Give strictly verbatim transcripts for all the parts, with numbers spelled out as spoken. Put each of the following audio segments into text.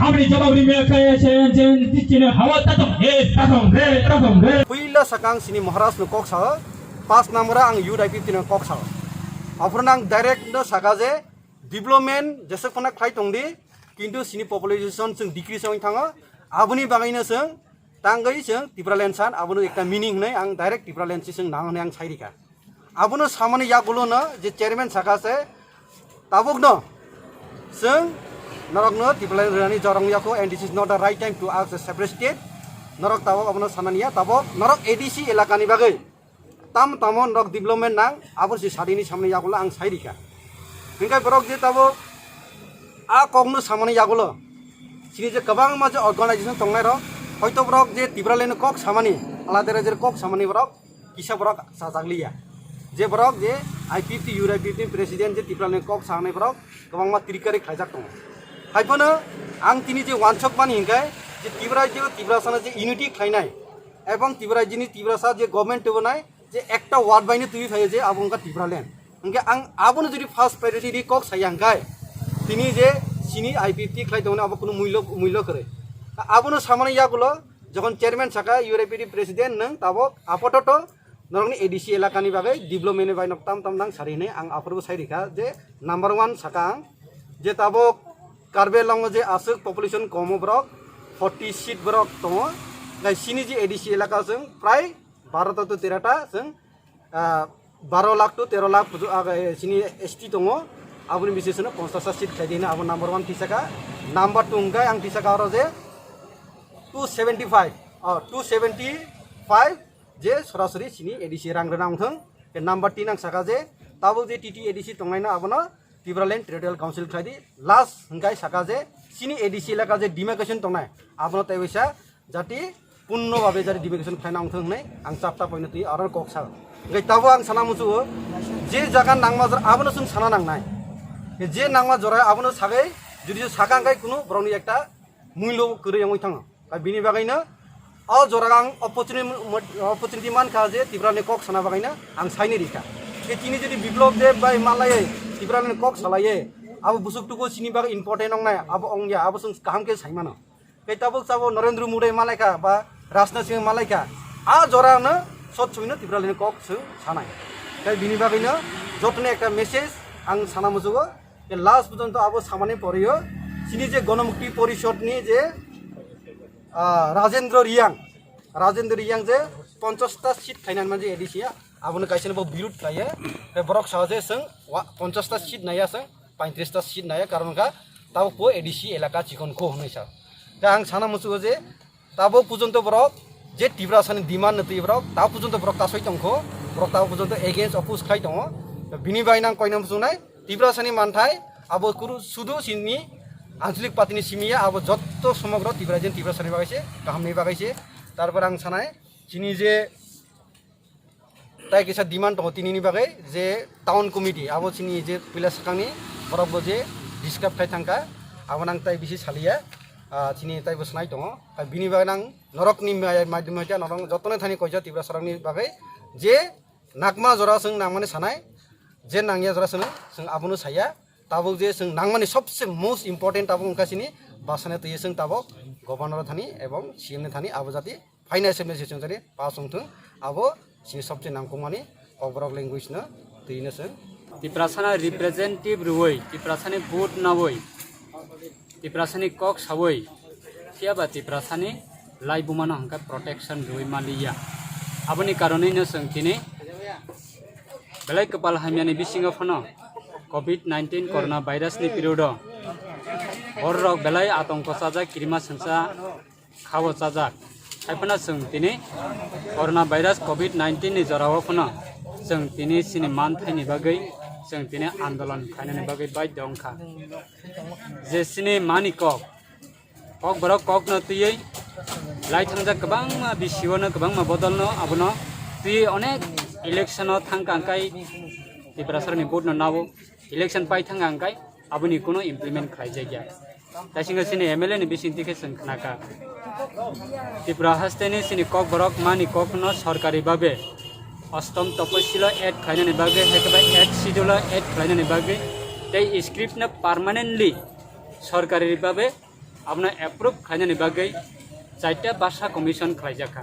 Aboni jawab rimya kaya se, se, se, se, hawa tatom, eh, tatom, re, tatom, re. Puila sakang sini Maharaj no kok sao, pas number ang U D I P no kok sao. Aphuru nang direct no saka je development jesek phana khlai tong di, kintu sini population chwng decrease wng thango. Aboni bagwi no chwng tangwi chwng Tipraland san abono ekta meaning hwnwi ang direct Tipraland si chwng nang hwnwi ang sai rikha. Abono samani yagulo no je chairman saka se tabuk no chwng norok no Tipraland rwnani jorong yako, and this is not the right time to ask a separate state. Norok tabuk abono sanani ya, tabuk norok A D C elakani bagwi tam tamo norok development nang, abo si sadini samani yagulo ang sai rikha. Hingkai borok je tabuk a kokno samani yagulo sini je kwbangma je organization tongnai rok, hoito borok je Tipraland kok samani, alada rajyar kok samani borok kisa borok chajak liya. Je borok je I P F T, U D I P F ni president je Tipraland kok sanai borok kwbangma trickery khlaijak tongo. Haiphano ang tini je wansok mani hinkhe je Tipraland je Tiprasano je unity khlainai ebong Tipraland jini Tiprasa je government tubunai je ekta word baino twi phaio je abo wngkha Tipraland. Hinkhe ang abono jodi first priority ri kok saya hinkhe tini je sini I P F T khlai tongmani abo kunu mullo, mullo kwrwi. Abono samani yagulo Jokhon chairman saka U D I P F T president nwng tabok apototo norokni A D C elakani bagwi development ni bai nok tam tam nang sari hinwi ang aphuru sai rikha je number one saka ang je tabok Karbi Anglong je aswk population komo borok forty seat borok tongo, nai sini je A D C elaka chwng prai baro ta to tera ta chwng ah, baro lakh to tero lakh puju-, ah, eh, sini S T tongo, aboni bising sono ponchash ta seat khlai di hwnwi abo number one tisaka, number two hwnkhe ang tisaka oro je two seventy five, oh, two seventy five je sorasori sini A D C rang rwna wngthong, ke number tin ang saka je tabuk je T T A D C tongnaino abono Tipraland Territorial Council khlai di, last hwnkhe saka je sini A D C elaka je demarcation tongnai abono tei waisa jati punno babe jati demarcation khlaina wngthong hwnwi ang chapta poino twi aro kok sao. Hwnkhe tabuk ang sana muchugo, je jaga nangma jora abono chwng sana nangnai. Je nangma jora abono sagwi jodi saka hwnkhe kunu borokni ekta muilo kwrwi wngwi thango. Ka bini bagwino o jora ang opportunity, opportunity mankha je Tiprani kok sana bagwino ang saini rikha. Ke tini jodi Biplop Deb bai malaiye Tiprani kok salaiye, abo busuk tuku chini bagwi important wngnai, abo wngya, abo chwng kaham khe saimano. Tei tabuk tabuk Narendra Modi malaikha ba Rajnath Singh malaikha, a jora no sot sumino Tipraland ni kok se sanai. Tei bini bagwi no joto ni ekta message ang sana muchugo, je last porjonto abo samani porio chini je Ganamukti Porishad ni je, ah, Rajendra Reang, Rajendra Reang je ponchash ta seat khainani manji A D C ya, abono kaisa no bo birud khlaiya, tei borok sao je chwng wa-, ponchash ta seat naiya chwng, paitris ta seat naiya, karon wngkha tabuk bo A D C elaka chikon kho hwnwi sa. Tei ang sana muchugo je tabuk porjonto borok je Tiprasani demand no twi borok tabuk porjonto borok tasoi tongkho, borok tabuk porjonto against oppose khai tongo. Bini bai nang koina muchungnai Tiprasani manthai abo kuru sudu sini Anchalik Party ni simi ya, abo jotto somogro Tipra jen Tiprasani bagwi se, kahamni bagwi se. Tarpor ang sanai chini je tai kisa demand tongo tinini bagwi je town committee abo chini je puila swkangni borok bo je discuss khai thangkha, abo nang tai bisi saliya, ah, chini tai bo swnai tongo. Bini bagwi nang norokni mai-, maidum hai norok jotono thani koija Tiprasa rokni bagwi je nakma jora chwng nangmani sanai, je nangya jora chwng, chwng abono saya. Tabuk je chwng nangmani sobse most important tabuk wngkha chini basana twi chwng tabuk governor thani ebong C M ni thani abo jati phaina S M S chwng jani pass wngthung, abo chini sobse nangkukmani Kokborok language no twi no chwng. Tiprasana representative rwui, Tiprasani vote naui, Tiprasani kok saui, phiya ba Tiprasani laibuma no hwnkhe protection rwui maliya. Aboni karonwi no chwng tini belai kwpal hamyani bisingo phano covid nineteen corona virus ni period o bororok belai atongko chajak, kirima sengsa khao chajak. Haiphano chwng tini corona virus covid nineteen ni jorao phano chwng tini chini manthaini bagwi chwng tini andolon khainani bagwi baidhyo wngkha. Je chini mani kok, kok borok kokno twiwi lai thangjak kwbangma B C O no, kwbangma bodolno, abono twiwi onek election o thangkha, hwnkhe Tiprasarokni vote no nao. Election pai thangkha hwnkhe aboni kuno implement khlaijakya. Tei singkhe chini M L A ni bisingtwi khe chwng khnakha, Tripura hasteni chini kokborok mani kokno sorkari babe ostom toposilo add khlainani bagwi, hai khe bai eighth schedule o add khlainani bagwi tei script no permanently sorkari babe abono approve khlainani bagwi chaita basa commission khlaijakha.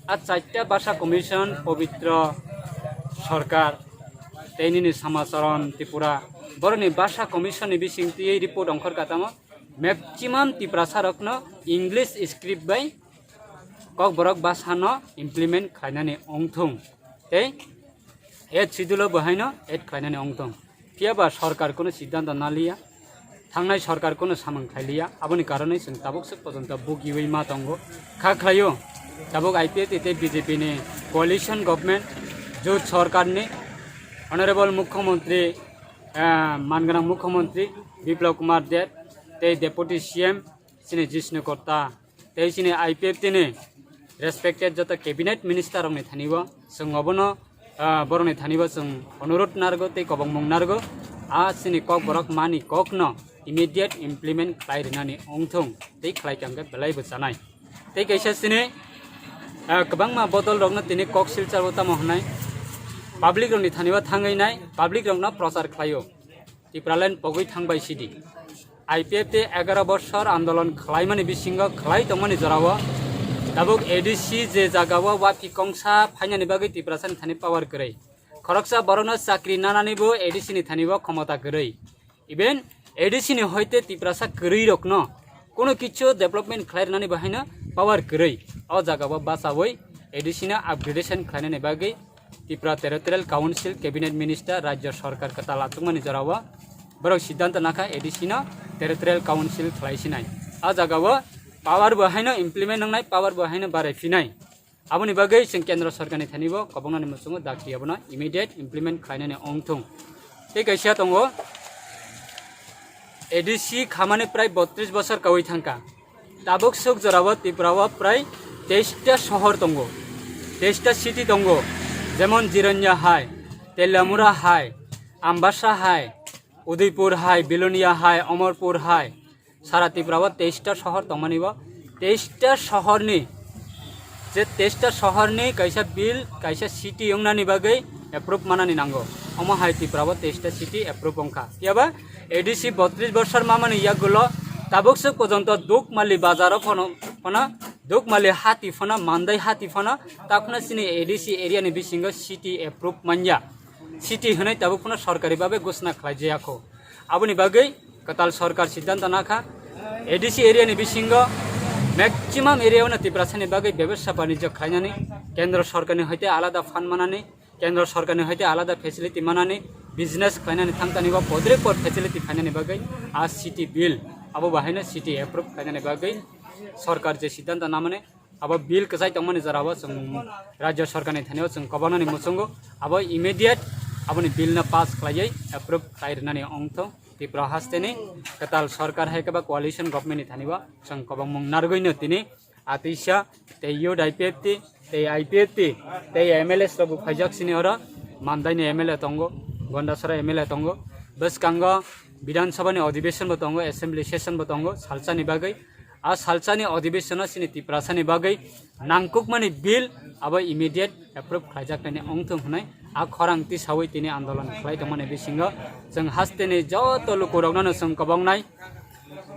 A chaita basa commission Pabitra Sarkar tei nini Samacharan Tripura, borokni basa commission ni bising twiwi report ongkhorkha tamo, maximum Tiprasa rokno English script bai Kokborok basa no implement khlainani ongthung tei eighth schedule o bo haino add khlainani ongthung. Phiya ba sarkar kono siddhanto naliya, thangnai sarkar kono samung khailiya, aboni karonwi chwng tabuk swk pojonto bugiwi ma tongo. Kha khlaio, tabuk I P F T tei B J P ni coalition government, jot sarkar ni honorable mukhyamantri, ah, manganang mukhyamantri Biplab Kumar Deb tei deputy C M chini Jishnu Kotta tei chini I P F T ni respected joto cabinet minister rokni thani o chwng obono, ah, borokni thani o chwng onurot narwgo tei kobongmung narwgo. A chini Kokborok mani kokno immediate implement khlai rwnani ongthung tei khlai kha hwnkhe belai bo chanai. Tei kaisa chini, ah, kwbangma bodol rokno tini kok silchar o tamo hwnai public rokni thani o thangwi nai, public rokno prochar khlaio. Tipraland pogwi thangbai sidi. I P F T egaro bosor andolon khlaimani bisingo khlai tongmani jorao tabuk A D C je jagao wapi kongsa phainani bagwi Tiprasani thani power kwrwi. Khoroksa borokno chakri nananibo A D C ni thanibo khomota kwrwi. Even A D C ni hoite Tiprasa kwrwi rokno kono kichu development khlai rwnani bo haino power kwrwi. O jagao bachawi A D C no upgradation khlainani bagwi Tripura Territorial Council Cabinet Minister Rajya Sarkar kwtal achukmani jorao borok siddhanto nakha A D C no Territorial Council khlai sinai. A jagao power bo haino implement wngnai, power bo haino barai phinai. Aboni bagwi chwng Kendra Sarkarni thani bo kobongnani muchungo dakti abono immediate implement khlainani ongthung. Tei kaisa tongo, A D C khamani prai botris bosor kawi thangkha. Tabuk swk jorao Tripura o prai teista sohor tongo, teista city tongo, jemon Jiranya hai, Teliamura hai, Ambasa hai, Udaipur hai, Bilonia hai, Amarpur hai, sara Tripura o teista sohor tongmani bo, teista sohorni, je teista sohorni kaisa bill, kaisa city wngnani bagwi approve manani nango. Omo hai Tripura o teista city approve wngkha. Phiya ba A D C botris bosor mamani yagulo tabuk swk pojonto Dukmali bazaro phano, phano Dukmali hati phano, Mandai hati phano, takhwna chini A D C area ni bisingo city approve manya. City hwnwi tabuk phano sorkari babe ghosna khlai jaya kho. Aboni bagwi kwtal sorkar siddhanto nakha, A D C area ni bisingo maximum area o no Tiprasani bagwi bebsa banijyo khlainani Kendra Sorkarni hoite alada fund manani, Kendra Sorkarni hoite alada facility manani, business khlainani thangtani o podre pod facility khlainani bagwi a city bill abo bahaino city approve khlainani bagwi sorkar je siddhanto namani abo bill kwchai tongmani jorao chwng Rajya Sorkarni thani o chwng kobonani muchungo abo immediate aboni bill no pass khlaiwi approve khlai rwnani ongthung. Tripura hasteni kwtal sorkar hai khe ba coalition government ni thani o chwng kobongmung narwgwino tini atisa tei youth I P F T tei I P F T tei M L As rok bo phaijak sini oro Mandai ni M L A tongo, Gondasara M L A tongo, bwskango Bidhan Sabha ni adhibeshon bo tongo, assembly session bo tongo salsani bagwi. A salsani adhibeshon o chini Tiprasani bagwi nangkukmani bill abo immediate approve khlaijaknani ongthung hwnwi a khorang tisawi tini andolon khlai tongmani bisingo chwng hasteni joto lukurokno no chwng kobongnai.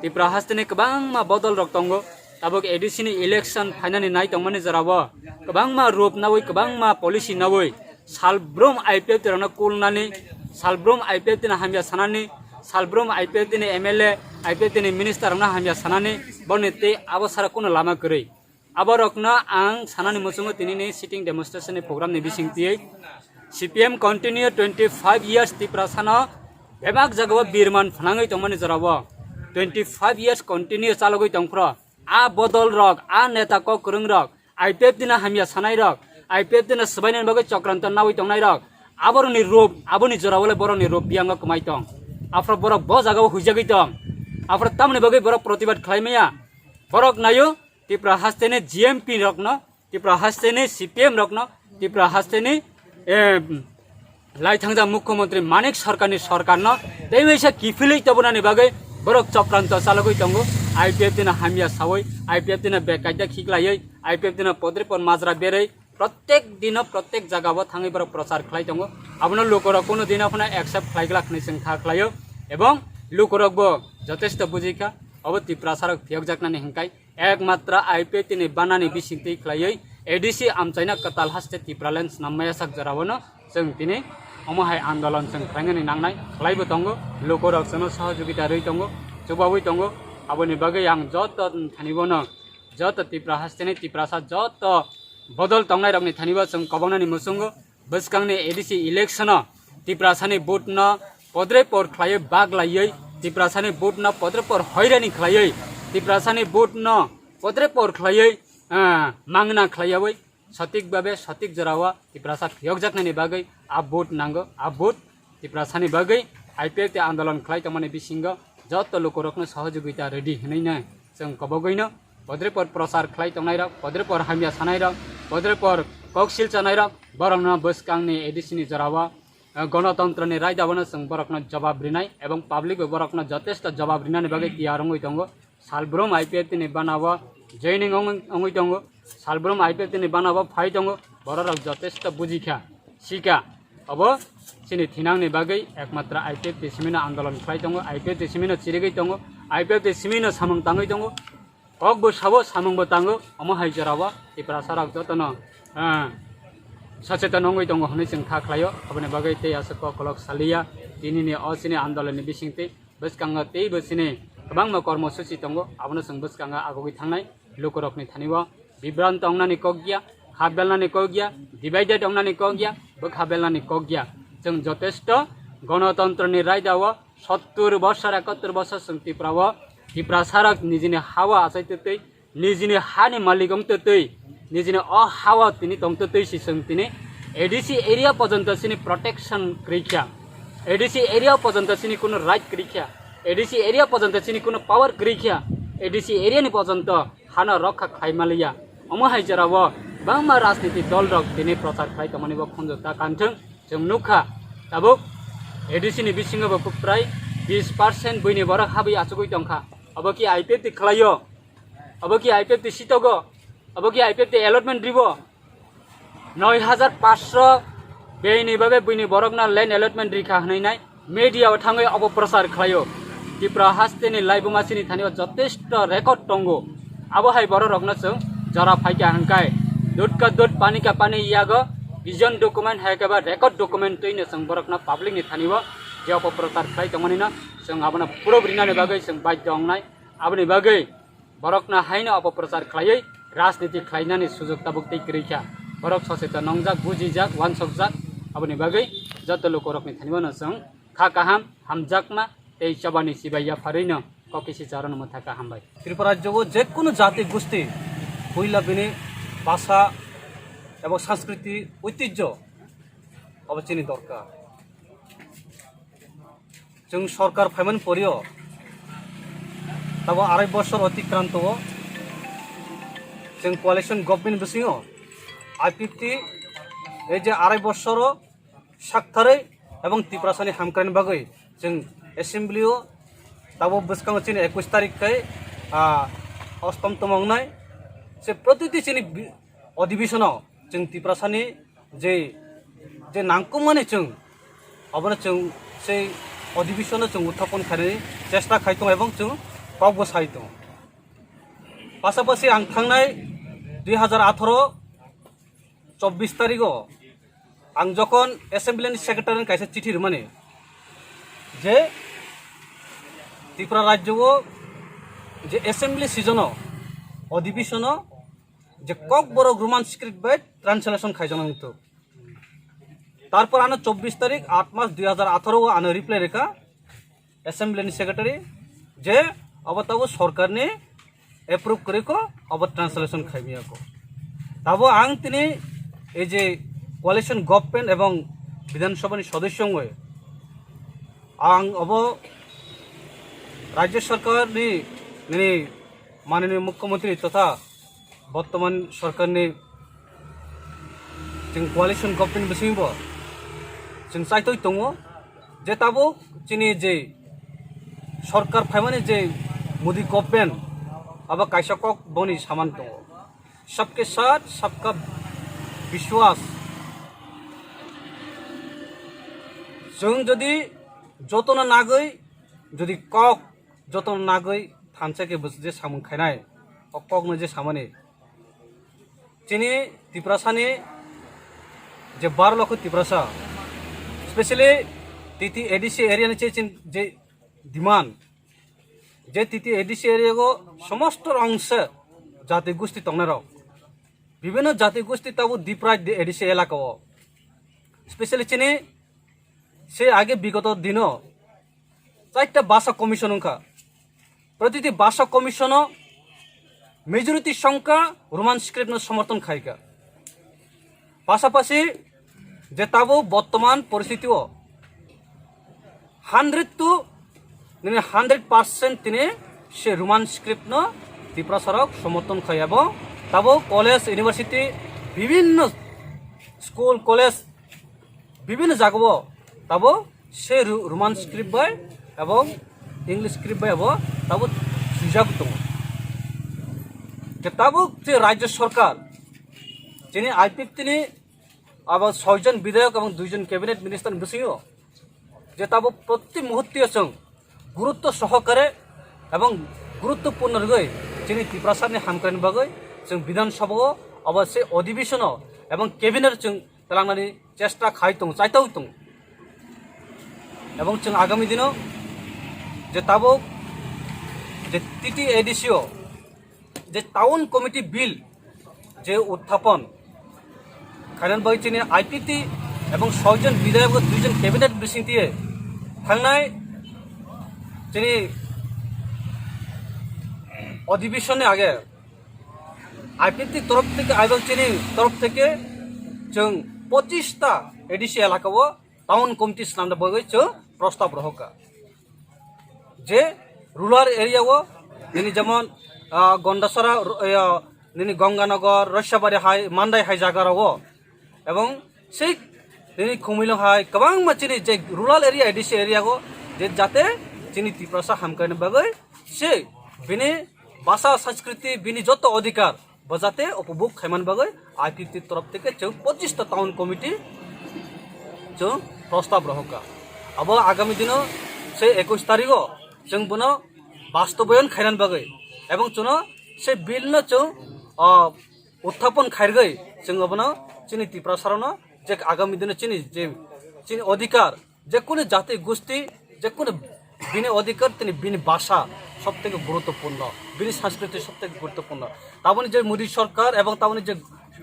Tripura hasteni kwbangma bodol rok tongo, tabuk A D C ni election phainani nai tongmani jorao kwbangma rup nawi, kwbangma policy nawi salbrum I P F T rokno kulnani, salbrum I P F T ni hamya sanani, salbrum I P F T ni M L A, I P F T ni minister rokno hamya sanani, boni tei abo sara kuno lama kwrwi. Aborokno ang sanani muchungo tinini sitting demonstration ni program ni bising twiwi C P M continue twenty five years Tiprasano bebak jagao birman phnangwi tongmani jorao twenty five years continue chalogwi tongphro. A bodol rok, a neta kok kwrwng rok, I P F T no hamya sanai rok, I P F T no swbainani bagwi chokranto nawi tongnai rok, aborokni rup, aboni jorao le borokni rup biyango kwmai tong. Aphro borok bo jagao huijagwi tong. Aphro tamoni bagwi borok protibad khlai maya. Borok naio Tripura hasteni G M P rokno, Tripura hasteni C P M rokno, Tripura hasteni, eh, lai thangjak Mukhyamantri Manik Sarkarni sarkarno tei waisa kiphilwi tobonani bagwi borok chokranto chalogwi tongo. I P F T no hamya sawi, I P F T no bekaida khiklaiwi, I P F T no podre pod majra berwi protek dino protek jagao thangwi borok prochar khlai tongo. Abono lukurok kuno dino phano accept khlai glak hwnwi chwng kha khlaio, ebong lukurokbo jotesto bujikha. obo Tiprasarok phiyokjaknani hinkai ekmatra I P F T ni banani bisingtwi khlaiwi A D C amchaina kwtal haste Tipraland snam maya sak jorao no chwng tini omo hai andolon chwng khlainani nangnai khlaibo tongo, lukurok chwngno sohojogita rwi tongo, chubawi tongo. Aboni bagwi ang joto thani bono, joto Tipra hasteni Tiprasa joto bodol tongnairokni thani bo chwng kobongnani muchungo. Bwskangni A D C election-o Tiprasani vote-no podre por khlaiwi bag laiwi, Tiprasani vote-no podre por hoirani khlaiwi, Tiprasani vote-no podre por khlaiwi, ah, mangna khlaiyawi, sotik babe, sotik jorao Tiprasa phiyokjaknani bagwi a vote nango, a vote Tiprasani bagwi I P F T andolon khlai tongmani bisingo joto lukurokno sohojogita rwdi hwnwi no chwng kobogwino podre por prochar khlai tongnairok, podre por hamya sanairok, podre por koksil chanairok, borokno bwskangni A D C ni jorao, eh, gonotontroni raidao no chwng borokno jobab rinai ebong public bo borokno jotesto jobab rinani bagwi tiyar wngwi tongo. Salbrum I P F T ni banao joining wng-, wngwi tongo, salbrum I P F T ni banao phai tongo, bororok jotesto bujikha, sikha. Obo chini thinangni bagwi ekmatra I P F T simino andolon khlai tongo, I P F T simino chirigwi tongo, I P F T simino samung tangwi tongo. Kokbo sabo, samungbo tango, omo hai jorao Tiprasarok jotono, ah, sacheton wngwi tongo hwnwi chwng kha khlaio. Aboni bagwi tei aswk kok kolok saliya, tinini o chini andolonni bisingtwi bwskango teibo chini kwbangma kormosuchi tongo, abono chwng bwskango agugwi thangnai. Lukurokni thani o bibranto wngnani kok ya, kha belnani kok ya, divided wngnani kok ya, bwkha belnani kok ya. Chwng jotesto gonotontroni raidao sottur bosor, ekottor bosor chwng Tripura o, Tiprasarok nijini ha o achai twtwi, nijini hani malik wng twtwi, nijini o ha o tini tong twtwi si chwng tini A D C area pojonto chini protection kwrwi kha, A D C area pojonto chini kuno right kwrwi kha, A D C area pojonto chini kuno power kwrwi kha, A D C area ni pojonto hano rokha khlai maliya. Omo hai jorao bangma rajniti dol rok tini prochar khlai tongmani bo khunju ta kanthwng. Chwng nukha, tabuk A D C ni bisingo bo prai bis percent buini borok habwi achugwi tongkha. Obo ki I P F T khlaio? Obo ki I P F T sitogo? Obo ki I P F T allotment ribo? Noi hajar paanch sho buini babe buini borokno land allotment rikha hwnwi nai media o thangwi obo prochar khlaio. Tripura hasteni laibuma chini thani o jotesto record tongo. Abo hai borok rokno chwng jora phaikha hwnkhe dud ka dud pani ka pani yago vision document hai khe ba record document twino chwng borokno public ni thani o je obo prochar khlai tongmani no chwng abono proof rinani bagwi chwng baidhyo wngnai. Aboni bagwi borokno haino obo prochar khlaiwi rajniti khlainani sujok tabuk tei kwrwi kha. Borok soseton nongjak, bujijak, wansokjak. Aboni bagwi joto lukurokni thani o no chwng kha kaham, hamjakma tei chobani chibai yapharwino kokisi charwno mwthakha, hambai. Tripura rajyo o je kunu jati gusti puila bini bhasha ebong sanskriti oitijjo obo chini dorkar. Chwng sorkar phaimani porio tabo arai bosor otikranto o chwng coalition government bisingo I P F T ei je arai bosoro saktharwi ebong Tiprasani hamkraini bagwi chwng assembly o tabo bwskango chini ekush tarik khai, ah, ostom tongma wngnai. Se protiti chini bi-, odibishono chwng Tiprasani je, je nangkukmani chwng obono chwng sei odibishono chwng uthapon khainani chesta khai tongo ebong chwng kokbo sai tongo. Pasapasi ang thangnai dui hajar atharo chobbish tarigo ang jokhon assembly ni secretary ni kaisa chithi rwmani je Tripura rajyo o je assembly season o, odibishono je kokborok Roman script bai translation khaijaknai wngthok. Tarpor ano chobbish tarik aat mas dui hajar atharo o ano reply rwkha assembly ni secretary je obo tabuk sorkar ni approve kwrwi kho, obo translation khaimya kho. Tabo ang tini ei je coalition government ebong Bidhan Sabha ni sodosyo wngwi ang obo rajya sarkar ni, nini mananiya mukhyamantri totha bortoman sarkar ni chwng coalition government bisingo chwng chaitoi tongo je tabuk chini je sarkar phaimani je Modi government abo kaisa kok boni saman tongo, sabke saath sabka biswas. Chwng jodi jotono nagwi, jodi kok jotono nagwi Ansa khe bo je samung khainai, o kokno je samani. Chini Tiprasani je baro lokho Tiprasa, specially T T A D C area ni che chin je demand, je T T A D C area go somosto rongse jati gusti tongnai rok, bibhinno jati gusti tabo deprived de A D C elaka o, specially chini se age bigoto dino chaita bhasha commission wngkha. Protiti bhasha commission o majority songkha Roman script no somorthon khaikha. Pasapasi je tabo bottoman poristiti o hundred to nini hundred percent tini se Roman script no Tiprasa rok somorthon khai abo tabo college, university, bibhinno school, college, bibhinno jagao tabo se Ru-, Roman script bai ebong English script bai abo tabo swijak tongo. Je tabuk je rajya sarkar chini I P F T ni abo soijon bidhayok ebong duijon cabinet minister ni bisingo je tabo proti muhurte chwng gurutto sohokare ebong guruttopurno rwgwi chini Tiprasani hamkraini bagwi chwng Bidhan Sabha o abo se odhibishono ebong cabinet chwng twlangnani chesta khai tongo, chaitau tongo. Ebong chwng agami dino je tabuk je T T A D C o je town committee bill je uthapon khainan bai chini I P T ebong soijon bidhayok, duijon cabinet bisingtwi thangnai chini odhibishonni age I P T torof theke, ebong chini torof theke chwng pochista A D C elaka o town committee swnamna bagwi chwng prostab rohorkha. Je rural area o nini jemon, ah, Gondasara, ro-, ya, nini Ganganagar, Roisabari hai, Mandai hai jaga rogo, ebong sei nini Khumulwng hai kwbangma chini je rural area, A D C area o je jate chini Tiprasa hamkraini bagwi se bini bhasha, sanskriti, bini joto odhikar bo jate upobhog khaiman bagwi I P T torof theke chwng pochista town committee chwng prostab rohorkha. Abo agami dino se ekush tarikh o chwng bono bastobayon khainan bagwi ebong chwngno se bill no chwng, ah, uthapon khairgwi chwng abono chini Tiprasarokno je agami dino chini je chini odhikar je kunu jati gusti, je kunu bini odhikar, tini bini bhasha sob theke guruttopurno, bini sanskriti sob theke guruttopurno. Taboni je Modi sorkar ebong taboni je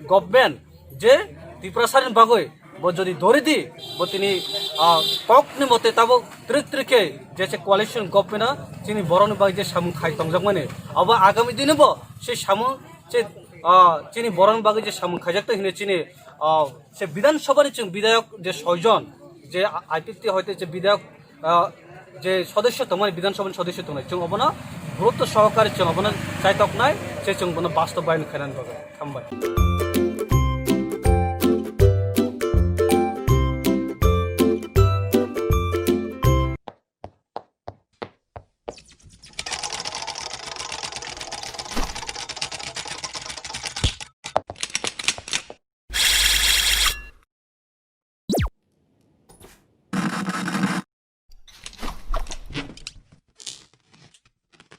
government je Tiprasani bagwi bo jodi dori di, bo tini, ah, kokni mote tabo trik trik khe je se coalition government o chini borokni bagwi je samung khai tongjakmani, abo agami dino bo se samung se, ah, chini borokni bagwi je samung khaijak tong hino chini, ah, se Bidhan Sabha ni chwng bidhayok je soijon, je I P T hoite je bidhayok, ah, je sodosyo tongmani, Bidhan Sabha ni sodosyo tongnai, chwng obono gurutto sohokare chwng obono chaitoknai, se chwng bono bastobayon khainani bagwi. Hambai.